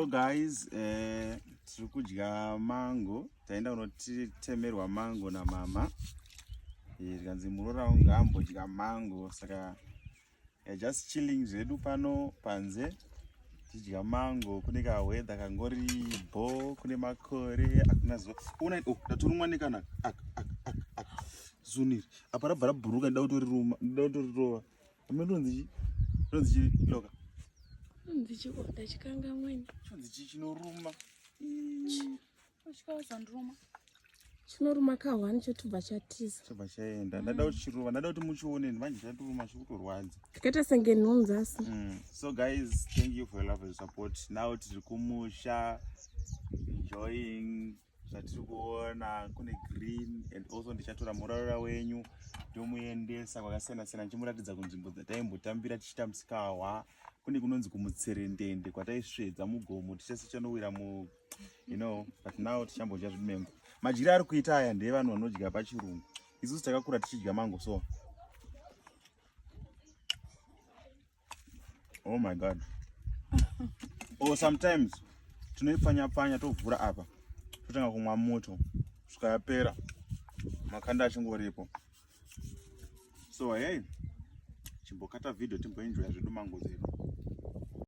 So guys, tiri kudya mango, taenda kunotemerwa mango namama. Zvikanzi muroora wangu ngaambodya mango, saka just chilling zvedu pano panze tichidya mango. Kune kaweather kangori bho, kune makore, hakuna zuva. Una oh, ndatorumwa nekanaka aka aka aka aka zuniri apa rabva rabhuruka, ndida kutoriruma, ndida kutorirova. Rinonzi chii? Rinonzi chii loka? Rinonzi chii? Ndachikangamweni. Chinonzi chii chinoruma? Chikazondiruma. Chinoruma kahwani chotobva chatiza. Chobva chaenda. Ndada kuti chiruma, ndada kuti muchione manje chatoruma chikutorwadza. Chakaita senge nhunzi asi. So guys, thank you for your love and support. Now tiri kumusha enjoying zvatiri kuona, kune green, and also ndichatora murarura wenyu ndomuendesa kwakasiyana siyana ndichimuratidza kunzvimbo dzataimbotambira tichiita musikahwa. Kune kunonzi kumutserendende kwataisvedza mugomo tichasichanowira mu but now tichambodya zvimengo. Madyiro ari kuita aya ndeevanhu vanodya pachirungu, isusu takakura tichidya mango. So oh my God, oh, sometimes tinoipfanya pfanya, tovhura apa, totanga kumwa moto svika yapera, makanda achingoripo. So hey, chimbokata video timboenjoya zvedu mango dzedu.